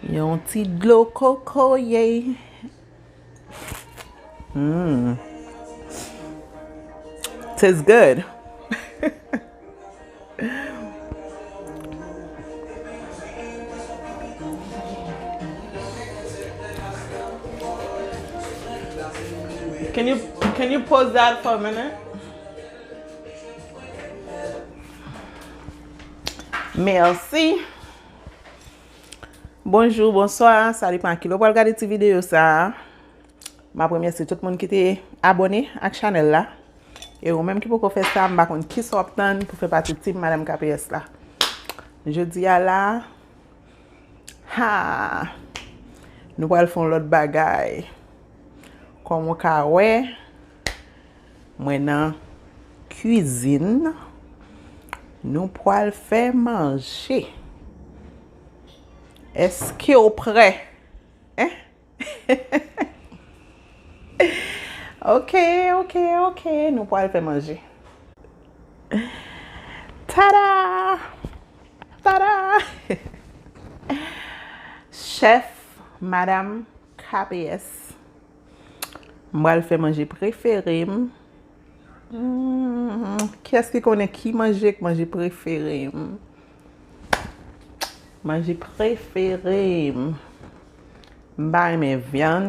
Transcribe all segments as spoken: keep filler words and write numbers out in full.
Yon ti dlo kokoye. Mm. Tastes good. Can you can you pause that for a minute? Mèsi. Bonjou, bonswa, sa depann a kilè w pral gade ti videyo sa a. M ap remèsye tout moun ki te abòne ak chanèl la. E ou menm ki poko fè sa, m pa konn kisa w ap tann pou fè pati team Madam K P S la. Jodi a la, ha! Nou pral fè yon lòt bagay. Kòm ou ka wè, mwen nan kwizin. Nou pral fè manje. Èske w prè? Hein? Ok, ok, ok. Nou pral fè manje. Tada! Tada! Chèf, Madam K P S. M pral fè manje prefere m. Hmm, kiyès ki konnen ki manje k manje prefere m? Manje prefere m. M pa renmen vyann.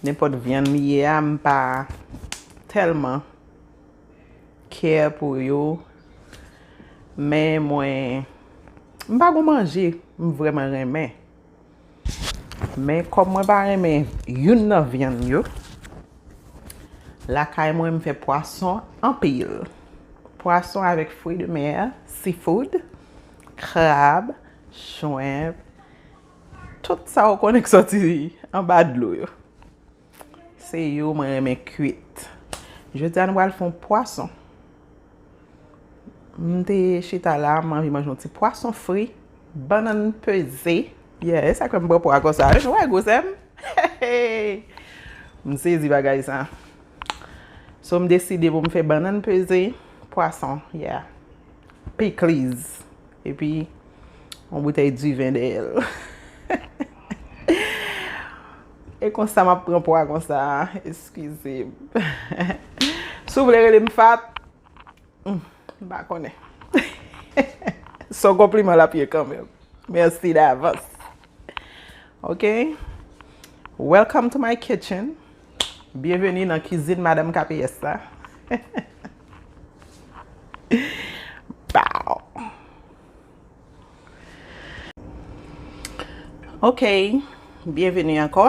Nenpòt vyann li ye a, m pa tèlman care pou yo. Men mwen, m pa gon manje m vrèman renmen. Men kòm mwen pa renmen youn nan vyann yo, lakay mwen m fè pwason anpil. Pwason avèk fruits de mer, seafood, krab, shrimp, tout sa ou konnen k sòti anba dlo yo. Se yo mwen renmen kwit. Jodi a nou pral fè yon pwason. M te chita la, m anvi manje yon ti pwason fri, bannann peze. Yeah, e sa k fè m pran pwa konsa. Nou wè gwosè m? M sezi bagay sa. So, m deside pou m fè bannann peze, pwason, yeah. Pickles. Epi, yon boutèy diven dèyè l. E konsa m ap pran pwa konsa, eskize m. Si w vle rele m fat, hmm, m pa konnen. Se yon konpliman l ap ye kanmenm. Mèsi davans. Ok? Welcome to my kitchen. Byenveni nan kizin Madam K P S la. Bow. Ok, byenveni ankò.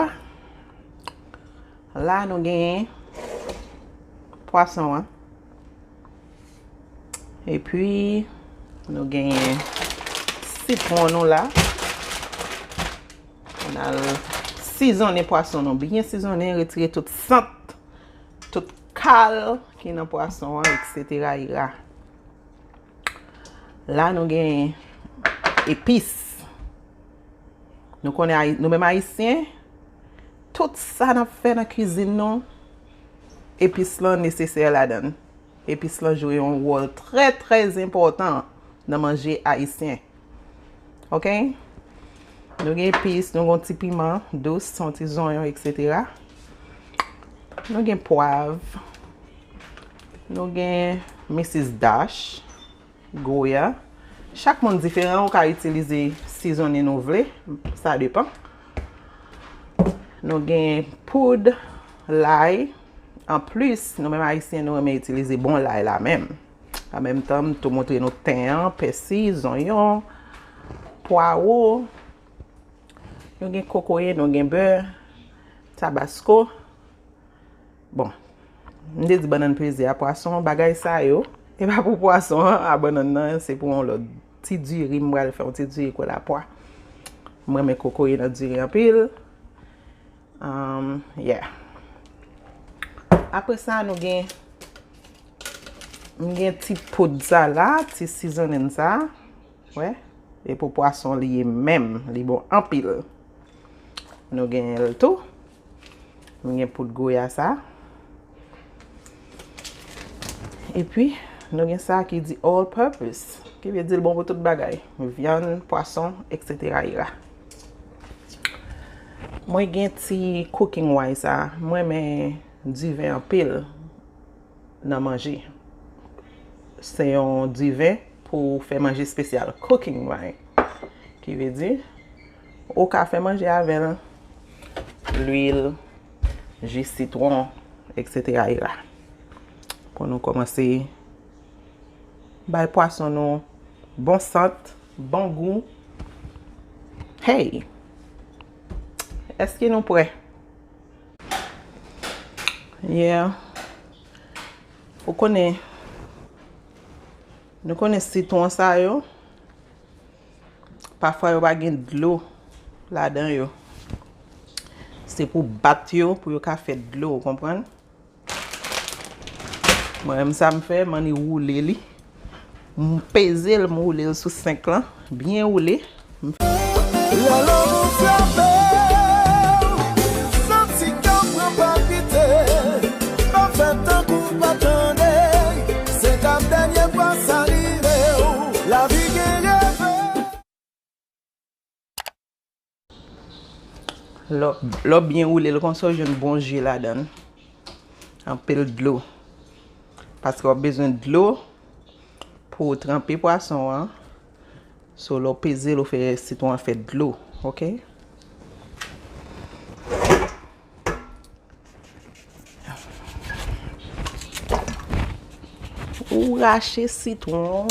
La nou genyen pwason an. Epi nou genyen sitwon nou la. Nou al sizonnen pwason nou, byen sizonnen, retire tout sant, tout kal ki nan pwason an, etsetera. La nou gen epis. Nou konnen Ayi-, nou menm Ayisyen, tout sa n ap fè nan kwizin nou, epis lan nesesè ladan l. Epis lan jwe yon wòl trè, trè enpòtan nan manje ayisyen. Ok? Nou gen epis, nou gen yon ti piman dous, yon ti zonyon, etsetera. Nou gen pwav. Nou gen Mrs Dash, goya. Chak moun diferan, ou ka itilize sizonnen nou vle, sa depan. Nou gen poud lay. Anplis, nou menm Ayisyen, nou renmen itilize bon lay la menm. An menm tan, m tou montre nou ten an, pèsi, zonyon, pwawo. Nou gen kokoye, nou gen bè, tabasko. Bon, m te di bannann peze a pwason, bagay sa yo, e pa pou pwason an, a bannann nan, se pou yon lòt ti diri, m pral fè yon ti diri kwè lapwa. M renmen kokoye nan diri anpil. Um, yeah. Apre sa, nou gen, m gen ti poud sa la, ti sizonnen sa. Wè, e pou pwason li ye menm, li bon anpil. Nou gen l tou. Nou gen poud goya sa. Epi, nou gen sa ki di all purpose. Ki vle di l bon pou tout bagay, vyann, pwason, et cetera. Mwen gen ti cooking wine sa, mwen renmen diven anpil nan manje. Se yon diven pou fè manje espesyal, cooking wine. Ki vle di, ou ka fè manje avè l, lwil, ji sitwon, et cetera. Pou nou kòmanse bay pwason nou bon sant, bon gou. Hey! Èske nou prè? Yeah. Ou konnen, nou konnen sitwon sa yo, pafwa yo pa gen dlo ladan yo. Se pou bat yo, pou yo ka fè dlo, ou konprann? Mwen menm sa m fè, m annik woule li. M peze l, m woule l sou senk lan, byen woule. Lè lanmou frape w, santi kè w pran palpite, pa fè tankou w pa tande, se t ap dènye fwa sa rive w, lavi gen reve. Lè w, lè w byen woule l konsa, w jwenn bon ji ladan l. Anpil dlo. Paske w ap bezwen dlo pou w tranpe pwason an. So, lè w peze l, ou fè sitwon an fè dlo. Oke? Ou rache sitwon.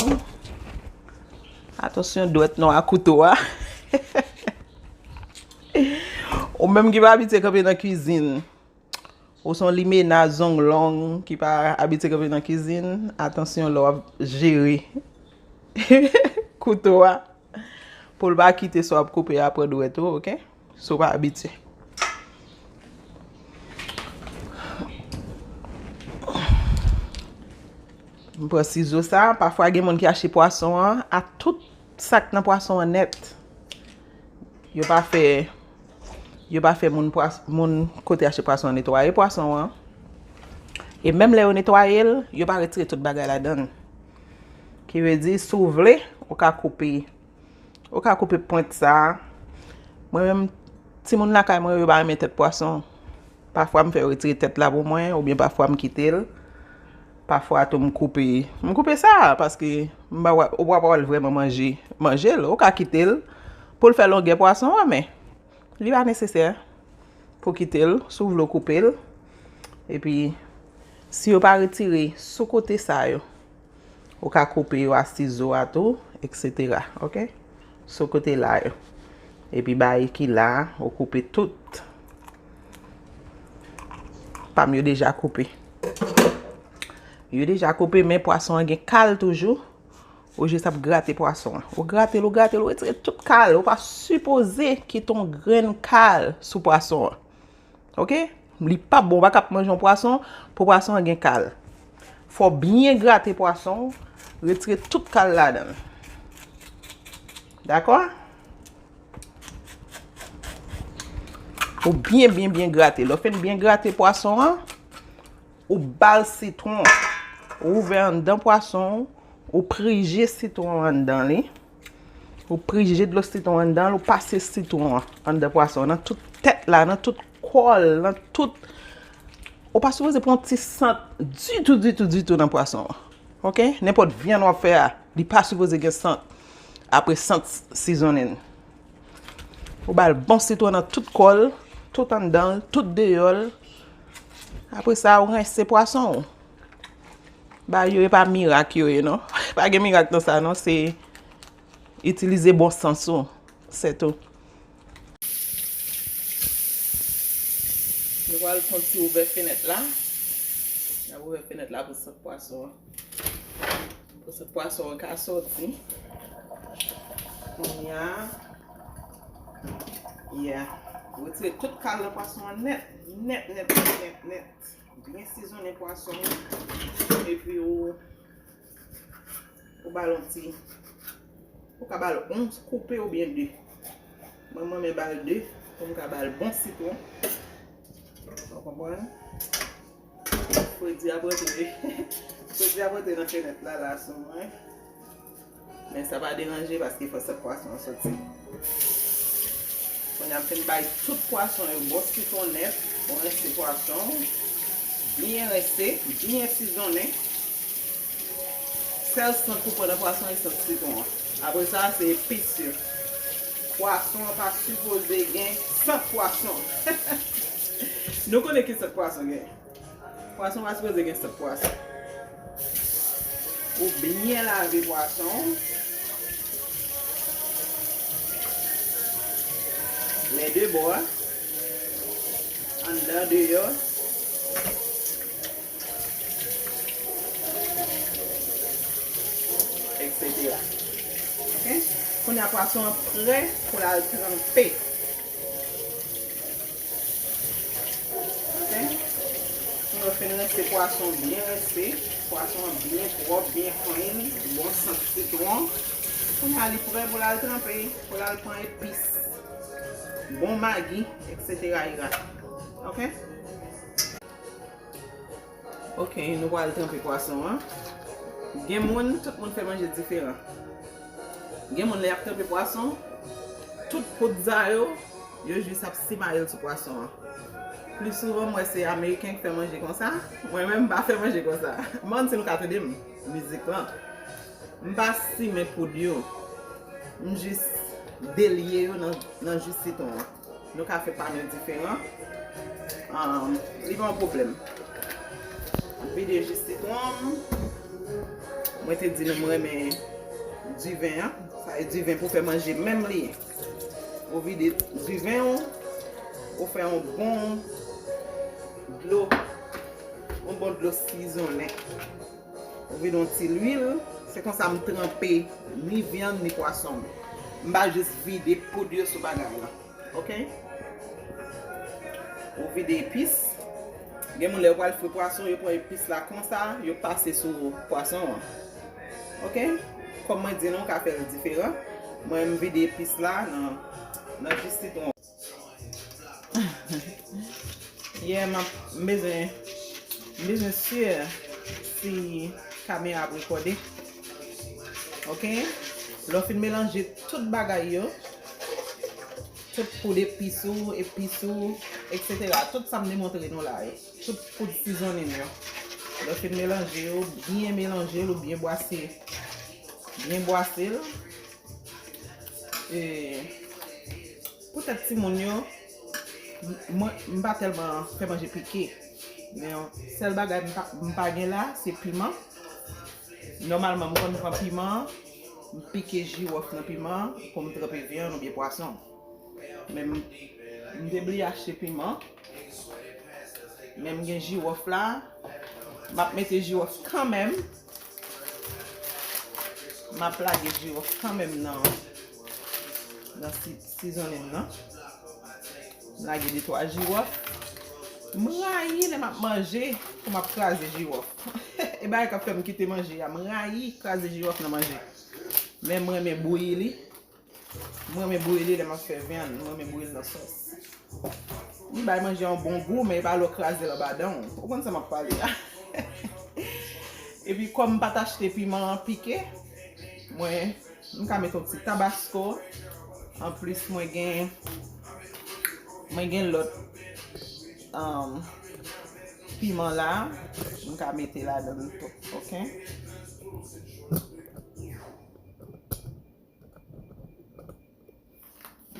Atansyon, dwèt nwa kouto a. Ou menm ki pa abitye kanpe nan kwizin, ou se yon limena zong long ki pa abitye kanpe nan kwizin, atansyon lè w ap jere kouto a. Pou l pa kite sa w ap koupe a pran dwèt ou, oke? Si w pa abitye. M pran sizo sa, pafwa gen moun ki achte pwason an, a tout sa k nan pwason an nèt. Yo pa fè, yo pa fè moun pwas-, moun kote achte pwason an netwaye pwason an. E menm lè yo netwaye l, yo pa retire tout bagay ladan l. Ki vle di, si w vle, ou ka koupe Ou ka koupe pwent sa a. Mwen menm, timoun lakay mwen yo pa renmen tèt pwason. Pafwa m fè yo retire tèt la pou mwen, oubyen pafwa m kite l. Pafwa tou m koupe, m koupe sa a, paske m pa wè, ou pa wè l vrèman manje, manje l. Ou ka kite l pou l fè longè pwason an, men li pa nesesè pou kite l, si w vle w koupe l. Epi, si yo pa retire sou kote sa yo, ou ka koupe yo a sizo a tou, et cetera. Oke? Sou kote la yo. Epi bay ki la, ou koupe tout. Pa m yo deja koupe. Yo deja koupe, men pwason an gen kal toujou. Ou jis ap grate pwason an. Ou grate l, ou grate l, ou retire tout kal. Ou pa sipoze kite yon grenn kal sou pwason an. Oke? Li pa bon, ou pa ka ap manje yon pwason, pou pwason an gen kal. Fò w byen grate pwason, retire tout kal ladan l. Dakò? Ou byen, byen, byen grate. Lè w fin byen grate pwason an, ou ba l sitwon. Ou ouvè anndan pwason, ou prije sitwon an anndan li. Ou prije dlo sitwon anndan l, ou pase sitwon an anndan pwason an, nan tout tèt la, nan tout kò l, nan tout. Ou pa sipoze pran ti sant ditou, ditou, ditou nan pwason an. Oke? Nenpòt vyann w ap fè a, li pa sipoze gen sant. Apre sant sizonnen. Ou ba l bon sitwon nan tout kò l, tout anndan l, tout deyò l. Apre sa, ou rense pwason ou. Bagay yo, e pa mirak yo ye, non. Pa gen mirak nan sa, non. Se itilize bon sans ou, se tou. Nou pral fè yon ti ouvè fenèt la. N ap ouvè fenèt la pou sant pwason an. Pou sant pwason an ka sòti. Kounye a, yeah. Retire tout kal nan pwason an nèt. Nèt, nèt, nèt, nèt, nèt. Byen sizonnen pwason an. Epi ou, ou ba l yon ti, ou ka ba l yon koupe oubyen de. Mwen, mwen renmen ba l de, pou m ka ba l bon sitwon. Ou konprann? Fredi ap rantre. Fredi ap rantre nan fenèt la, la, sou mwen. Men sa pa deranje paske fò sant pwason an soti. Kounye a m fin bay tout pwason yo bon sitwon nèf, ou rense pwason, byen rense, byen sizonnen. Sèl sant ou pran nan pwason e sant sitwon an. Apre sa, se epis yo. Pwason an pa sipoze gen sant pwason. Nou konnen ki sant pwason gen. Pwason pa sipoze gen sant pwason. Ou byen lave pwason w. Lè de bò a. Anndan, deyò. Etsetera. Ok? Kounye a pwason an prè pou l al tranpe. Ok? Kounye a fin rense pwason, byen rense. Pwason an byen pwòp, byen clean. Bon sant sitwon. Kounye a li prè pou l al tranpe, pou l al pran epis. Bon magi, etsetera. Ok? Ok, nou pral tranpe pwason an. Gen moun, tout moun fè manje diferan. Gen moun lè y ap tranpe pwason, tout poud sa yo, yo jis ap simaye l sou pwason an. Pli souvan, m wè se Ameriken ki fè manje konsa. Mwen menm, m pa fè manje konsa. M pa konn si nou ka tande m, mizik lan. M pa simen poud yo. M jis delye yo nan, nan ji sitwon an. Nou ka fè pa nou diferan. Ahn, li pa yon pwoblèm. Vide ji sitwon. Mwen te di nou m renmen diven an. Sa e diven pou fè manje menm li ye. Ou vide diven ou, ou fè yon bon dlo, yon bon dlo sizonnen. Ou vide yon ti lwil, se konsa m tranpe ni vyann ni pwason m. M pa jis vide poud yo sou bagay la. Ok? Ou vide epis. Gen moun lè yo pral fri pwason, yo pran epis la konsa, yo pase sou pwason an. Ok? Kòm mwen di nou, w ka fè l diferan. Mwen, m vide epis la nan, nan ji sitwon. Yeah, m ap, m bezwen, m bezwen si, si kamera ap rekòde. Ok? Lè w fin melanje tout bagay yo, tout poud epis ou, epis ou, etsetera. Tout sa m te montre nou la yo. Tout poud sizonnen yo. Lè w fin melanje yo, byen melanje l ou byen bwase, byen bwase l. E, poutèt timoun yo, m-, mwen, m pa tèlman fè manje pike. Men sèl bagay m pa, m pa gen la, se piman. Nòmalman, m konn pran piman, m pike jiwòf nan piman pou m tranpe vyann oubyen pwason. Men m, m te bliye achte piman. Men m gen jiwòf la. M ap mete jiwòf kanmenm. M ap lage jiwòf kanmenm nan, nan si-, sizonnen m nan. M lage de twa jiwòf. M rayi lè m ap manje pou m ap kraze jiwòf. E bagay k ap fè m kite manje a. M rayi kraze jiwòf nan manje. Men m renmen bouyi li. Mwen renmen bouyi li lè m ap fè vyann, mwen renmen bouyi l nan sòs. Li bay manje a yon bon gou, men e pa lè w kraze l anba dan w. Ou konn sa m ap pale a. Epi kòm m pa t achte piman an pike, mwen, m ka mete yon ti tabasko. Anplis, mwen gen, mwen gen lòt, um, piman la, m ka mete ladan l tou, ok?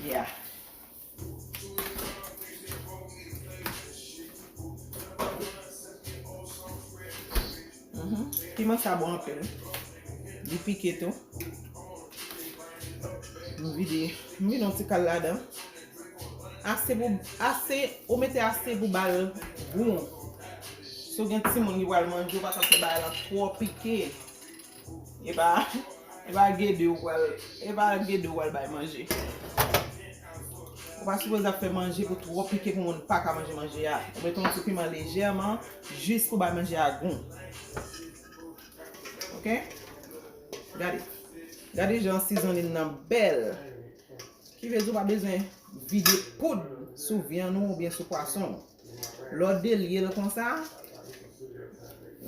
Yeah. Mhm. Piman sa bon anpil. Li pike tou. M vide, m vide yon ti kal ladan. Ase pou, ase, ou mete ase pou ba l gou. Si w gen timoun ki pral manje, ou pa ka fè bagay la twò pike. E pa, e pa gede ou pral, e pa gede ou pral bay manje. Ou pa sipoze ap fè manje pou twò pike pou moun pa ka manje manje a. Ou mete yon ti piman lejèman, jis pou bay manje a gou. Ok? Gade. Gade jan sizonnen nan bèl. Ki vle di ou pa bezwen vide poud sou vyann ou oubyen sou pwason w. Lè w delye l konsa,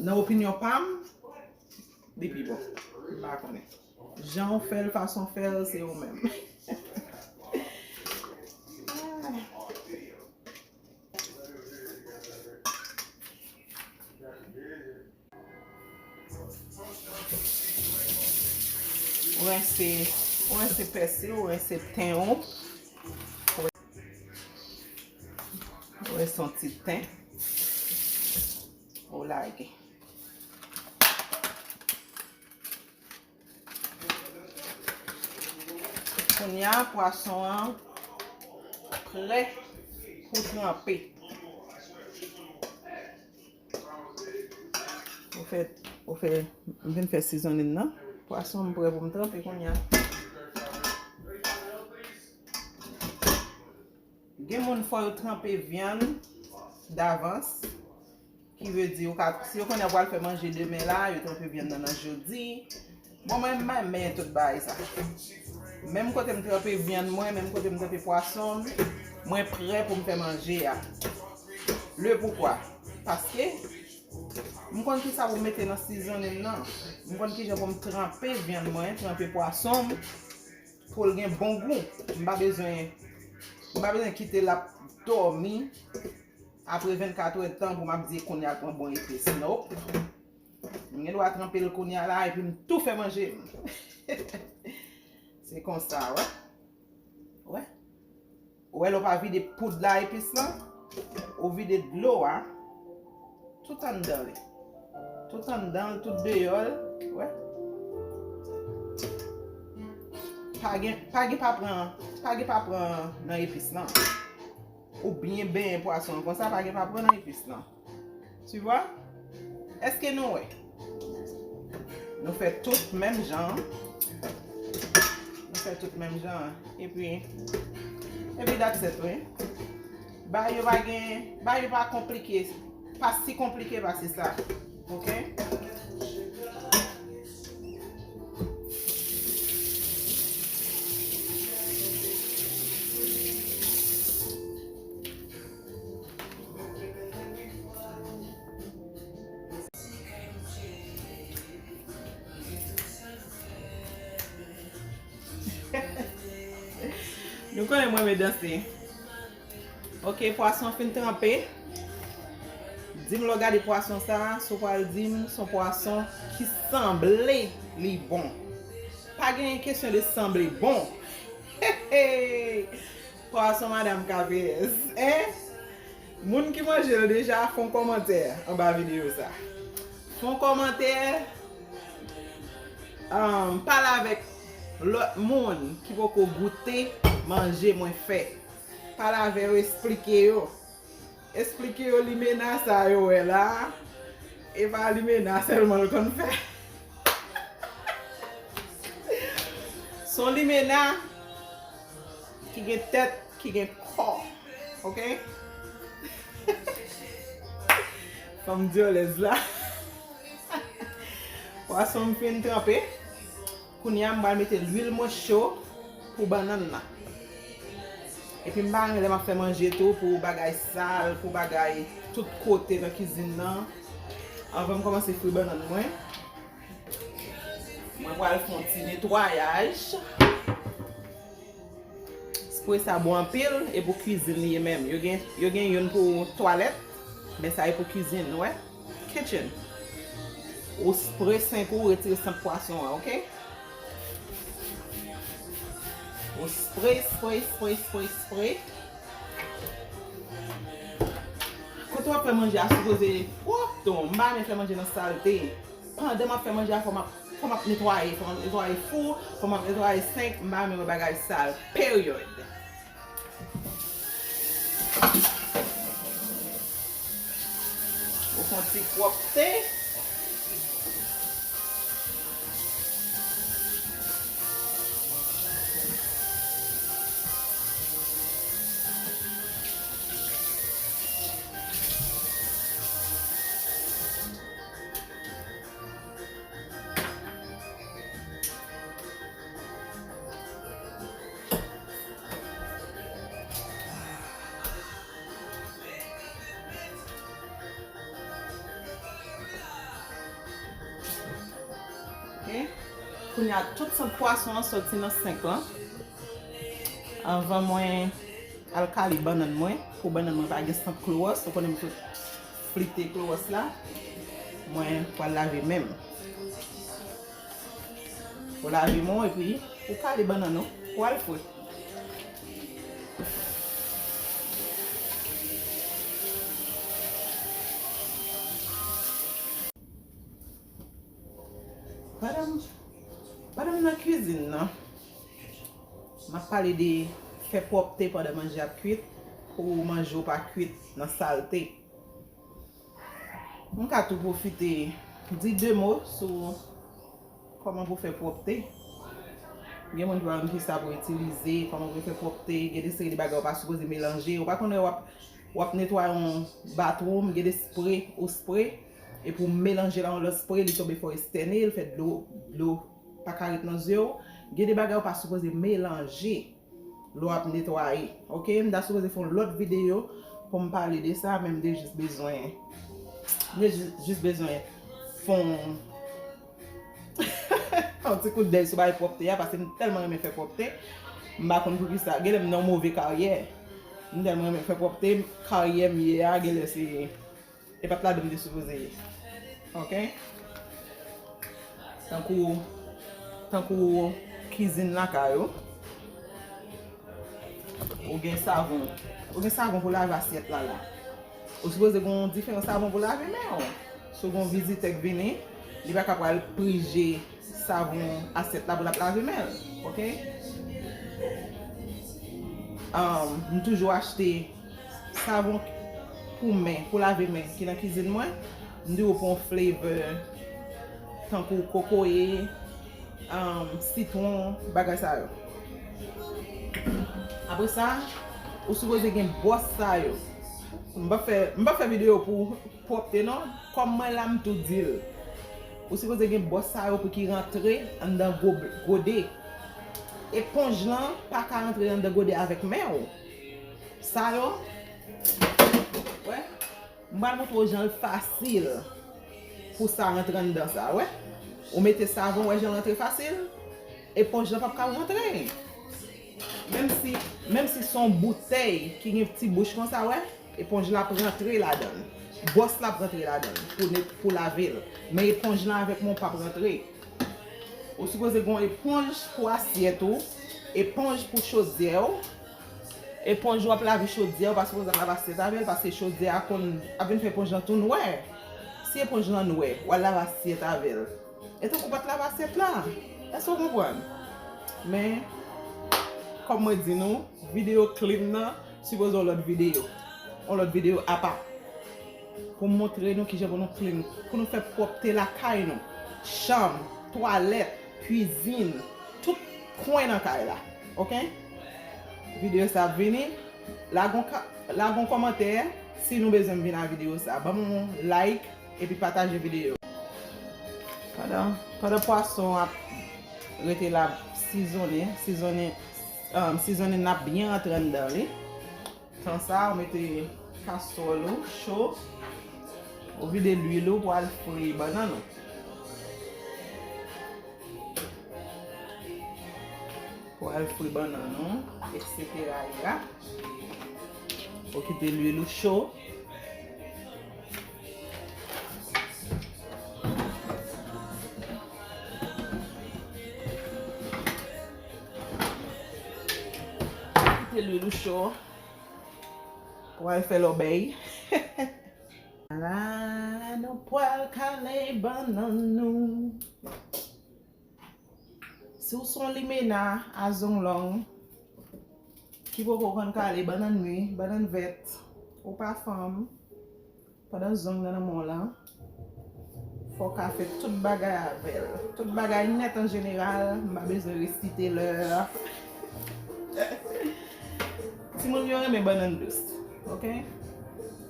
nan opinyon pa m, li pi bon. M pa konnen. Jan w fè l, fason w fè l, se ou menm. Ou rense, ou rense pèsi w, ou rense ten w. Ou rense yon ti ten. Ou lage. Kounye a, pwason an prè pou tranpe. Ou fè, ou fè, m vin fè seasoning nan. Pwason m prè pou m tranpe kounye a. Gen moun fò yo tranpe vyann davans, ki vle di ou ka, si yo konnen yo pral fè manje demen la, yo tranpe vyann nan nan jodi. Bon, mwen m renmen tout bagay sa. Menm kote m tranpe vyann mwen, menm kote m tranpe pwason m, mwen prè pou m fè manje a. Le poukwa? Paske m konn kisa pou m mete nan seasoning nan. M konn kijan pou m tranpe vyann mwen, tranpe pwason m, pou l gen bon gou. M pa bezwen, m pa bezwen kite l ap dòmi apre vennkat èdtan pou m ap di kounye a l pran bon epis. Nope. M gen dwa tranpe l kounye a la epi m tou fè manje m. Se konsa, wè. Wè. Ou wè lè w pa vide poud la epis lan, ou vide dlo a, tout anndan li. Tout anndan l, tout deyò l, wè. Pa gen, pa gen pa pran, pa gen pa pran nan epis lan. Ou byen benyen pwason an konsa, pa gen pa pran nan epis lan. Tu vois? Èske nou wè? Nou fè tout menm jan. Nou fè tout menm jan. Epi, epi that's it, wi. Bagay yo pa gen, bagay yo pa konplike. Pa si konplike pase sa. Ok? Nou konnen mwen renmen danse. Ok, pwason an fin tranpe. Di m lè w gade pwason sa, si w pral di m se yon pwason ki sanble li bon. Pa gen kesyon de sanble bon. Pwason madanm K P S, en? Moun ki manje l deja, fè yon kòmantè anba videyo sa. Fè yon kòmantè, um, pale avèk lòt moun ki poko goute manje mwen fè. Pale avè yo, esplike yo. Esplike yo limena sa yo wè la. E pa limena sèlman l konn fè. Se yon limena ki gen tèt, ki gen kò. Ok? Fanm dyòlèz la. Pwason m fin tranpe. Kounye a, m pral mete lwil mwen cho pou bannann nan. Epi m pa renmen lè m ap fè manje tou pou bagay sal, pou bagay tout kote nan kizin nan. Anvan m kòmanse fri bannann mwen, mwen pral fè yon ti netwayaj. Spray sa bon anpil, e pou kizin li ye menm. Yo gen, yo gen youn pou twalèt, men sa e pou kizin, ou wè? Kitchen. Ou spray senk ou, retire sant pwason an, ok? Ou spray, spray, spray, spray, spray. Kote w ap fè manje a sipoze pwòp tou. M pa renmen fè manje nan salte. Pandan m ap fè manje a, fò m ap, fò m ap netwaye, fò m ap netwaye fou, fò m ap netwaye senk, m pa renmen wè bagay sal. Period. Ou fè yon ti pwòpte. Kounye a, tout sant pwason an soti nan senk lan. Anvan mwen al kale bannann mwen, pou bannann mwen pa gen sant klowòs, ou konnen m sot flite klowòs la, mwen pral lave men m. Ou lave men w epi ou kale bannann ou, ou al fri. Pandan m, pandan m nan kwizin nan, m ap pale de fè pwòpte pandan manje ap kwit, pou manje w pa kwit nan salte. M ka tou pwofite di de mo sou kòman pou fè pwòpte. Gen moun ki pa konn kisa pou itilize, kòman pou fè pwòpte, gen de seri de bagay ou pa sipoze melanje. Ou pa konn lè w ap, w ap netwaye yon bathroom, gen de spre ou spre, epi w melanje l a yon lòt spre, li tonbe fè w estène, l fè dlo, dlo pa ka ret nan zye w. Gen de bagay ou pa sipoze melanje lè w ap netwaye. Oke, m ta sipoze fè yon lòt videyo pou m pale de sa, men m te jis bezwen, m te jis, jis bezwen fè yon, yon ti kout dèy sou bagay pwòpte a, paske m tèlman renmen fè pwòpte. M pa konn poukisa. Genlè m nan yon move karyè. M tèlman renmen fè pwòpte, karyè m ye a, genlè se E pa t ladan m te sipoze ye. Oke? Tankou, tankou kizin lakay ou. Ou gen savon. Ou gen savon pou lave asyèt la la. Ou sipoze gen yon diferan savon pou lave men w. Si w gen yon vizitè k vini, li pa ka pral prije savon asyèt la pou l ap lave men l. Oke? Um, m toujou achte savon pou men, pou lave men ki nan kizin mwen. M toujou pran flavor tankou kokoye, um, sitwon, bagay sa yo. Apre sa, ou sipoze gen bwòs sa yo. M pa fè, m pa fè videyo pou pwòpte non. Kòm mwen la, m tou di l. Ou sipoze gen bwòs sa yo pou ki rantre anndan gode. Eponj lan pa ka rantre anndan gode avèk men w. Sa yo, wè, m pral montre w jan l fasil pou sa rantre anndan sa, wè. Ou mete savon, wè jan l rantre fasil. Eponj lan p ap ka rantre. Menm si, menm si se yon boutèy ki gen ti bouch konsa, wè, eponj la ap rantre ladan l. Bwòs la ap rantre ladan l pou net, pou lave l. Men eponj lan avèk men w p ap rantre. Ou sipoze gen yon eponj pou asyèt ou, eponj pou chodyè w. Eponj w ap lave chodyè, ou pa sipoze ap lave asyèt avè l, paske chodyè a konn ap vin fè eponj lan tou nwè. Si eponj lan nwè, w al lave asyèt avè l. E tankou w pa t lave asyèt la. Èske w konprann? Men, kòm mwen di nou, videyo clean nan sipoze yon lòt videyo. Yon lòt videyo apa. Pou m montre nou kijan pou nou clean, pou nou fè pwòpte lakay nou. Chanm, twalèt, kwizin, tout kwen nan kay la. Oke? Videyo sa ap vini. Lage yon ka-, lage yon kòmantè si nou bezwen m vin a videyo sa. Ban m yon like epi pataje videyo. Pandan, pandan pwason ap rete la ap sizonnen, sizonnen, um, sizonnen n ap byen rantre anndan li. Tan sa, ou mete kaswòl ou cho, ou vide lwil ou pou al fri bannann ou. Pou al fri bannann ou, et cetera et cetera. Ou kite lwil ou cho. Kite lwil ou cho. Pou al fè lòbèy. La, nou pral kale bannann nou. Si w se yon limena a zong long ki poko konn kale bannann mi, bannann vèt, ou pa fanm, pandan zong nan nan men w lan, fò w ka fè tout bagay avè l. Tout bagay nèt an jeneral, m pa bezwen resite lè. Timoun yo renmen bannann dous, oke?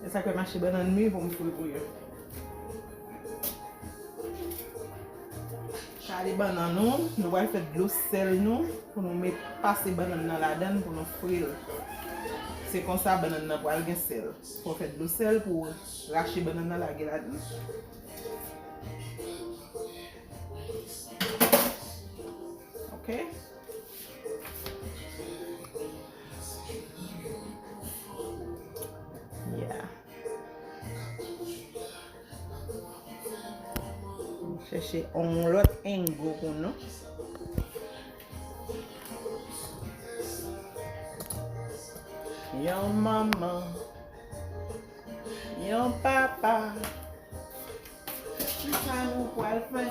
E sa k fè m achte bannann mi pou m fri pou yo. Kale bannann nou, nou pral fè dlo sèl nou pou nou met pase bannann nan ladann pou nou fri l. Se konsa bannann nan pral gen sèl. Fò w fè dlo sèl pou w rache bannann nan lage ladann. Ok. Yeah. Chèche yon lòt angle pou nou. Yon manman, yon papa. Kisa nou pral fè?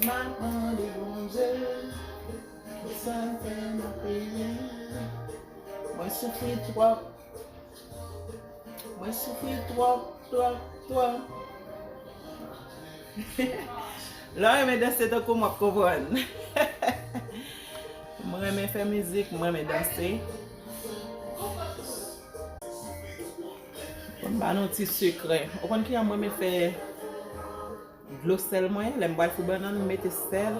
M ap mande Bondye, pou sa l fè m ap peye. Mwen soufri twòp. Mwen soufri twòp, twòp, twòp. Lè w renmen danse tankou m, w ap konprann. Mwen renmen fè mizik, mwen renmen danse. Bon, m ba nou ti sekrè. Ou konn kijan mwen renmen fè dlo sèl mwen? Lè m pral fri bannann, m mete sèl.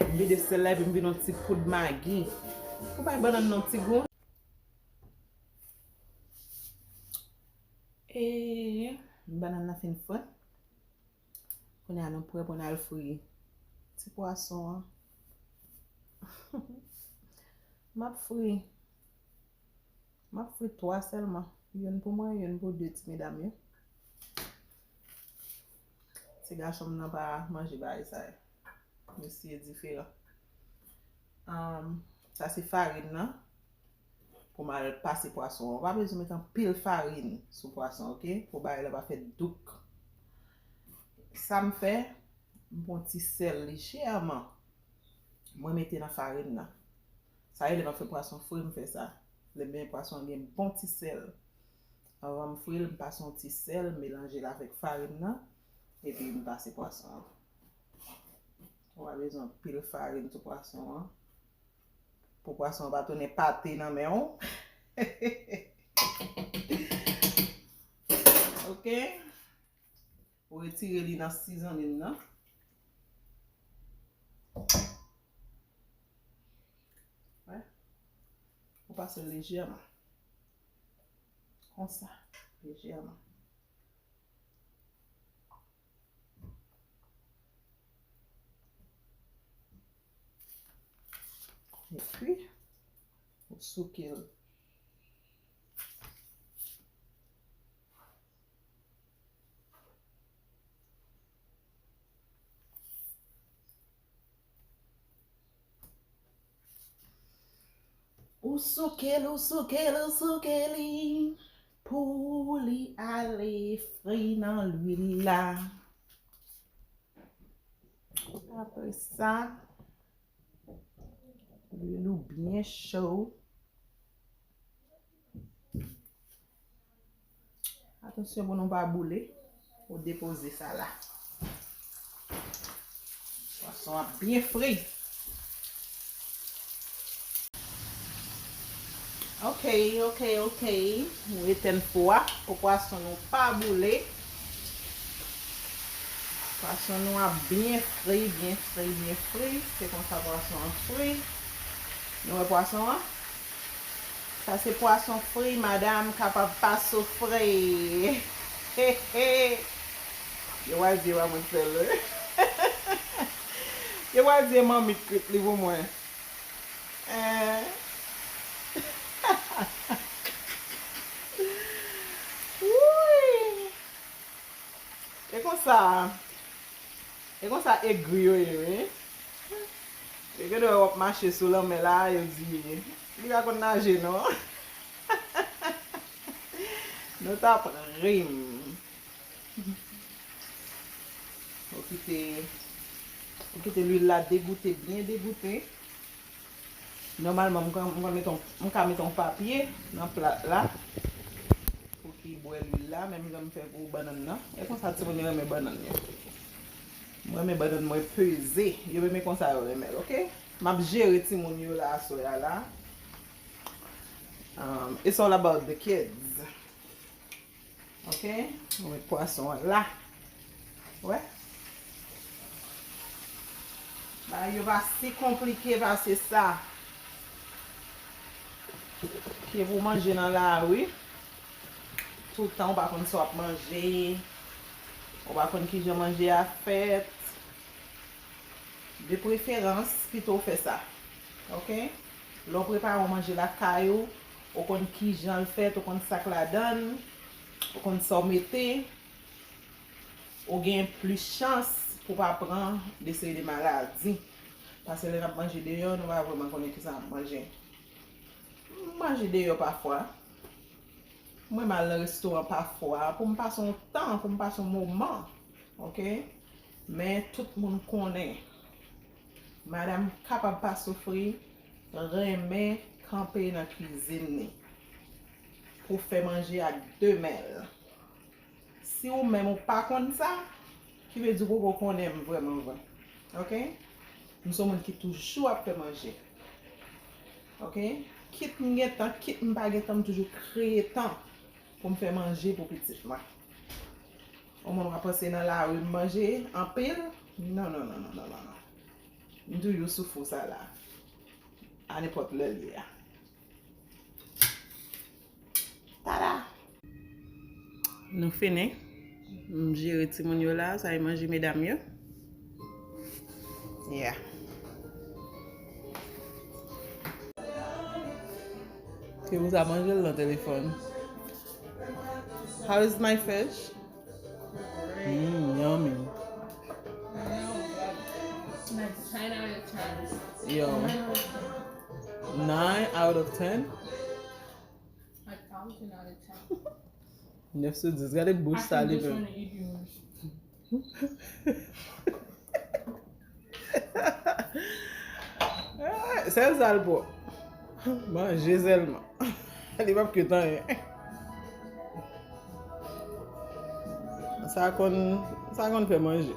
M vide sèl la epi m vide yon ti poud magi. Pou bay bannann nan yon ti gou. E bannann nan fin fri. Kounye a nou prè pou n al fri ti pwason an. M ap fri. M ap fri twa sèlman. Youn pou mwen, youn pou de ti medam yo. Ti gason m nan pa manje bagay sa yo. Mesye diferan. Ahn, sa se farin nan. Pou m al pase pwason an. Ou pa bezwen met anpil farin sou pwason, ok? Pou bagay la pa fè douk. Sa m fè, m pran ti sèl lejèman. Mwen mete nan farin nan. Sa rele m ap fè pwason fri, m fè sa. Lè m benyen pwason an gen bon ti sèl. Anvan m fri l, m pase yon ti sèl, melanje l avèk farin nan, epi m pase pwason an. Ou pa bezwen anpil farin sou pwason an. Pou pwason an pa tounen pate nan men w. Ok. Ou retire li nan sizannin nan. Wè. Ou pase l lejèman. Konsa, lejèman. Epi, ou souke l. Ou souke l, ou souke l, ou souke li pou li ale fri nan lwil la. Apre sa, lwil ou byen cho. Atansyon pou nou pa boule. Ou depoze sa la. Pwason ap byen fri. Ok, ok, ok. Nou etèn fou a pou pwason nou pa boule. Pwason nou ap byen fri, byen fri, byen fri. Se konsa pwason an fri. Nou wè pwason an? Sa se pwason fri, madanm kapab pa soufri. Yo pral di yo pa mwen sèl, wi. Yo pral di e manmi k kwit li pou mwen. Eh. Wouy. E konsa, e konsa egri yo ye, wi. E gen lè w ap mache sou lanmè la, yo di, "Li pa konn naje, non." Nou t ap ri m. Ou kite, ou kite lwil la degoute, byen degoute. Nòmalman, m ka, m ka met yon, m ka met yon papye nan plat la pou ki bwè lwil la, menm jan m fè pou bannann nan. E konsa timoun yo renmen bannann yo. Mwen renmen bannann mwen peze. Yo renmen konsa yo renmen l, ok? M ap jere timoun yo la aswè a la. Um, it's all about the kids. Ok? Nou met pwason an la. Wè? Bagay yo pa si konplike pase sa. Ke pou manje nan lari, tout tan ou pa konn sa w ap manje, ou pa konn kijan manje a fèt. De preferans, pito w fè sa. Ok? Lè w prepare yon manje lakay ou, ou konn kijan l fèt, ou konn sa k ladan l, ou konn sa w mete, ou gen plis chans pou w pa pran de seri de maladi. Paske lè n ap manje deyò, nou pa vrèman konnen kisa n ap manje. M manje deyò pafwa. Mwen m al nan restoran pafwa pou m pase yon tan, pou m pase yon moman. Ok? Men tout moun konnen, madanm kapab pa soufri, renmen kanpe nan kwizin li pou fè manje ak de men l. Si ou menm ou pa konn sa, ki vle di ou poko konnen m vrèman vre. Ok? M se yon moun ki toujou ap fè manje. Ok? Kit m gen tan, kit m pa gen tan, m toujou kreye tan pou m fè manje pou pitit mwen. Yon moun w ap panse nan lari m manje anpil? Non, non, non, non, non, non, non. M toujou sou fou sa la. A nenpòt lè l ye a. Tada! Nou fini. M jere timoun yo la, sa e manje medam yo. Yeah. Se pou sa manje l nan telefòn. How is my fish? Mm, yummy. Like ten out of ten. Yo. Nine out of ten? A thousand out of ten. Nèf sou dis. Gade bouch sa li menm. Sèl sa l pran. Manje sèlman. Li p ap kwit anyen. Sa konn, sa konn fè manje.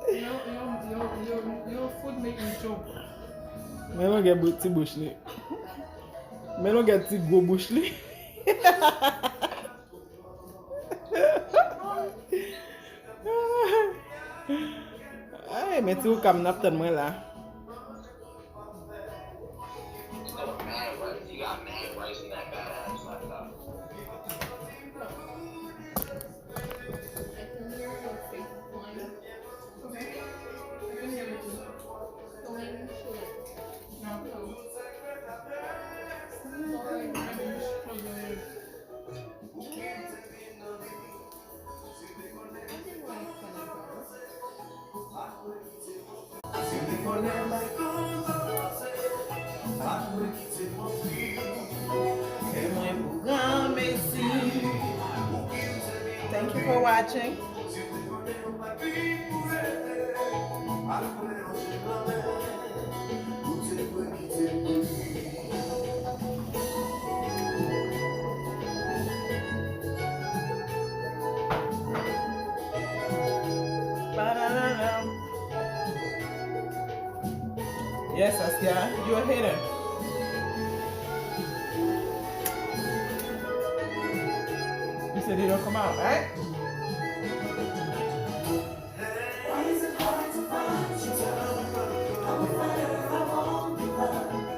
Your, your, your, your, your food make me choke. Men longè bou-, ti bouch li. Men longè ti gwo bouch li. Ay, men ti oukam n ap tann mwen la. Thank you for watching. Yes, Saskia, you a hater. You said they don't come out, right?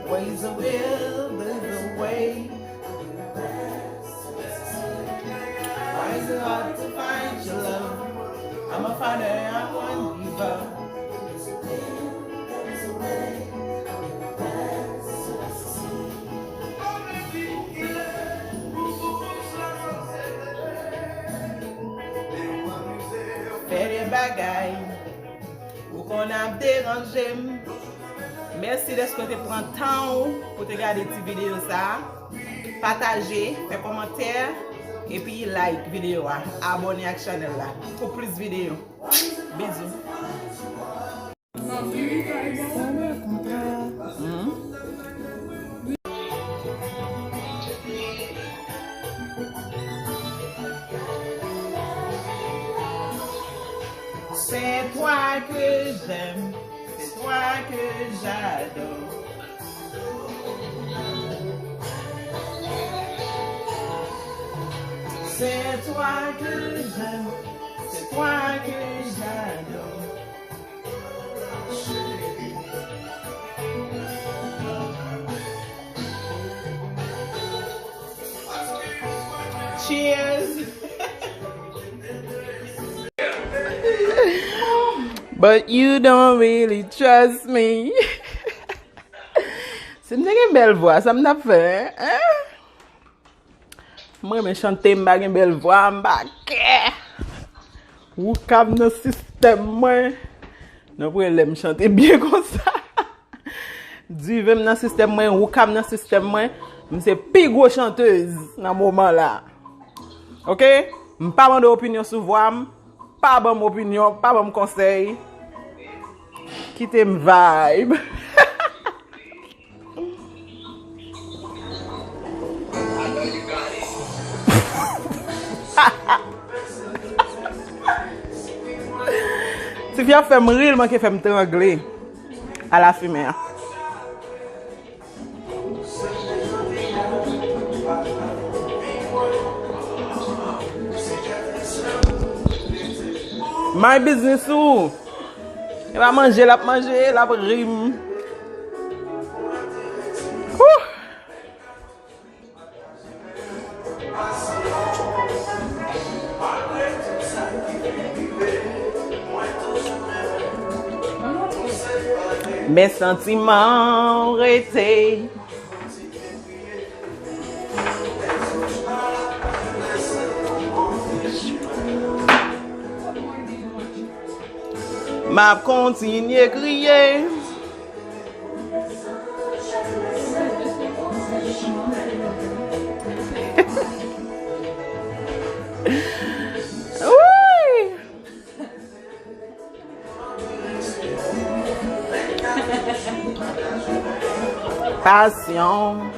Where is the will, there's a way. Why is it hard to find your love? I'm a fighter, I won't give up. Fè de bagay. Ou konn ap deranje m. Mèsi dèske w te pran tan w pou te gade ti videyo sa a. Pataje, fè kòmantè, epi like videyo a. Abòne ak chanèl la pou plis videyo. Bizou. C'est toi que j'aime, c'est toi que j'adore. C'est toi que j'aime, c'est toi que j'adore. Cheers. But you don't really trust me. Si m te gen bèl vwa, sa m t ap fè, hein? Mwen renmen chante, m pa gen bèl vwa, m pa kè. Woukab nan sistèm mwen. Nou pou lè m chante byen konsa. Diven m nan sistèm mwen, woukab nan sistèm mwen. M se pi gwo chantez nan moman la. Oke? M pa mande opinyon sou vwa m. Pa ban m opinyon, pa ban m konsèy. Kite m vibe. Tifi ap fè m ri, l manke fè m trangle. Ala fimen an. My business ou. E pa manje l ap manje, l ap ri m. Wouh! Men santiman w rete. M ap kontinye kriye. Wi! Pasyon.